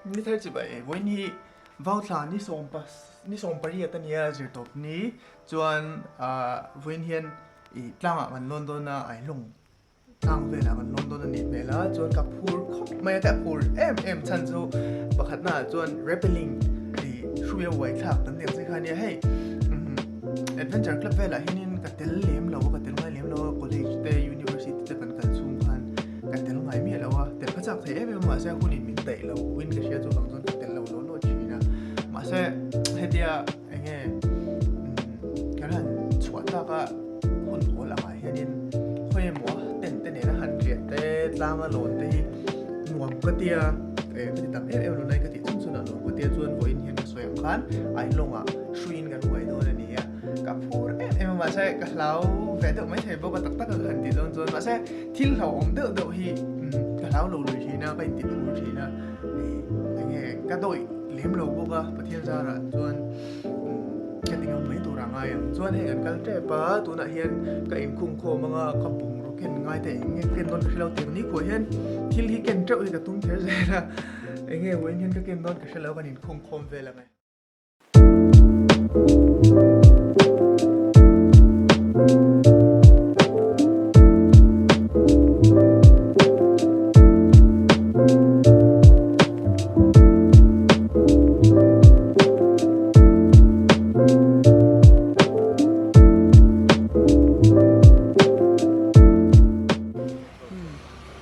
Ni thar chi bai vawiin hi Vauthla ni sawm pas ni sawm pariat a nia zirtawp ni chuan ah vawiin hian ih tlangah kan lawn dawn a Ailawng tlang velah kan lawn dawn a nih hmel a chuan ka phur khawp mai a ka phur em em chhan chu pakhatna ah chuan rappelling ih hruia uai thlak kan tih ang chi kha a nia hei adventure club velah hianin ka tel lem lo a ka tel ngai lem lo a college te university te kan kal chhung khan ka tel ngai miah lo a tel kha chak thei em em a mahse hunin min daih lo in ka hria chuvang chuan ka tel lo law law thin a mahse hetia eng nge kan han chhuah tak a hun awl angah hianin khawi emaw tent te nena han riah te tlanga lawn te hi nuam ka tia eh ka ti tam em em lo nai ka tih chhun chhun ah nuam ka tia chuan vawiin hian ka sawi ang khan Ailawngah hruiin kan huai dawn a ni a ka phur em em a mahse ka hlau ve deuh maithei bawk a tak tak a ka han tih dawn chuan mahse thil hlauhawm deuh deuh hi ka hlau lo lui thin a ka inti phur thin a ih eng nge ka dawih lem lo bawk a Pathian zarah chuan ka ti ngam mai tur a ngai ang chuan hei kan kal tep a tunah hian ka inkhung khawm anga ka bungraw ken ngai te eng nge ken dawn ka hre lo tiang ni khuah hian thil hi ken teuh hi ka tum kher zel a eng nge vawiin hian ka ken dawn ka hre lo kan inkhung khawm vel ang e.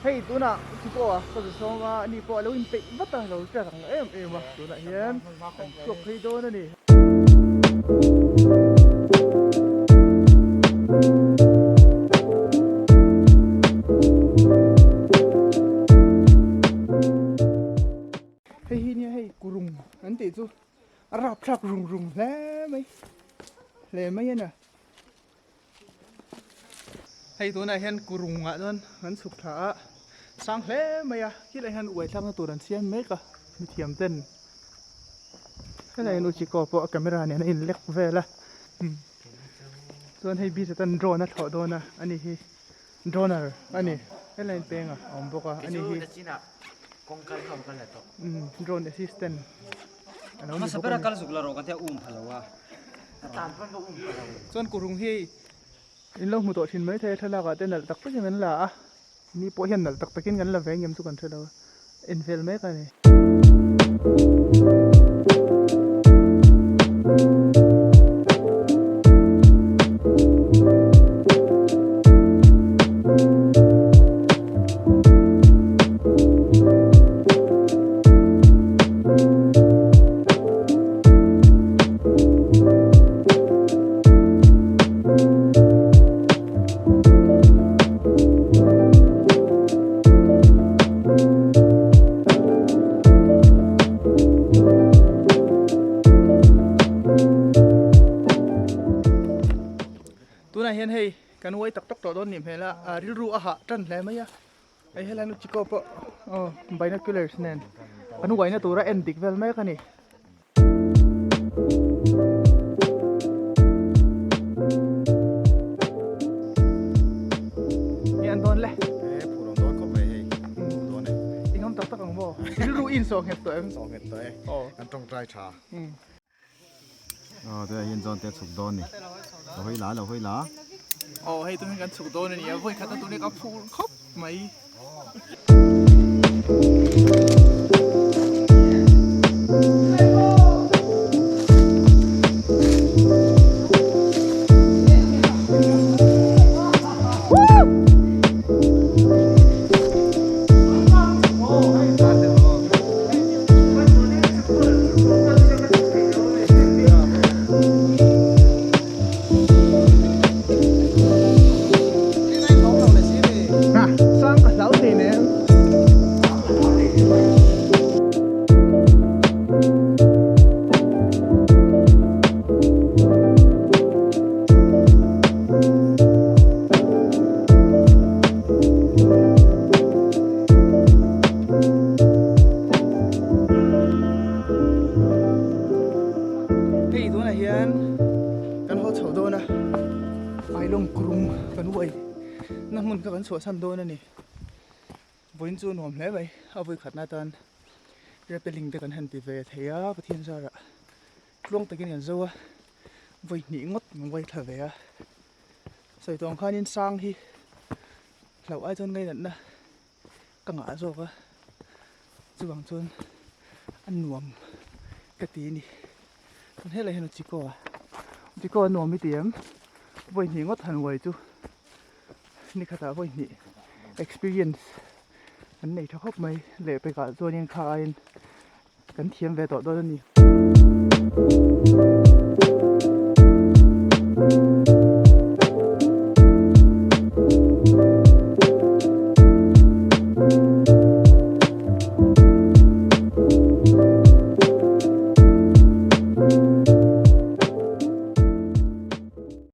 Hei tunah chipawh a ka zu sawm a ani pawh a lo inpeih vat a lo ṭek ang em em a tunah hian kan chhuak phei dawn a ni. Hei hi nia hei kurung an tih chu a rapthlak rung rung hle mai hle mai a ni. Hei tunah hian kurung ah chuan an chhuk thla a sang hle mai a khilaiah hian uai thlakna tur an siam mek a mithiam ten helai hian Uchiko pawh a camera nen a in lek vel a chuan hei beach atan drone a thlawh dawn a ani hi droner a ni helai in peng a awm bawk a ani hi drone assistant. Hmasa bera kal zuk la rawh kan tia um pha lo a. Chuan kurung hi in lo hmu tawh thin mai thei a thlalak ah te nalh tak takin an la a, ni pawh hian nalh tak takin kan la ve ngem chu kan hre lo a, en vel mek a ni. Tunah hian hei kan uai tak tak tawh dawn nih hmel a rilru a hah tan hle mai a. Hei helai nu Chico pawh aw binoculars nen an uaina tura en dik vel mek a ni. Nge an dawn le? E phur awm dawn khawp mai hei. Phur dawn e. I ngam tak tak ang maw? Rilru i insawh nghet tawh em? Insawh nghet tawh e. Kan tawngtai tha. Aw tunah hian zawn te a chhuk dawn a ni. Lo hawi la lo hawi la. Aw hei tun hi kan chhuk dawn a ni a vawi khat na tun hi ka phur khawp mai. Sang ka hlau thei nen. Hei tunah hian kan haw chho dawn a, Ailawng kurung kan uai na hmun kha kan chhuahsan dawn a ni. Vawiin chu nuam hle mai, a vawi khatna atan Rappelling te kan han ti ve thei a Pathian zarah tluang takin kan zo a vawi hnih ngawt kan vawi thla ve a sawi tawh ang khanin sang hi hlauh ai chuan ngainatna ka ngah zawk a chuvang chuan a nuam ka ti a ni chuan helai hian Chiko a Chiko a nuam i ti em vawi hnih ngawt han uai chu ni khatah vawi hnih experience an nei tha khawp mai lehpekah chuanin kha aiin kan thiam ve tawh dawn a ni.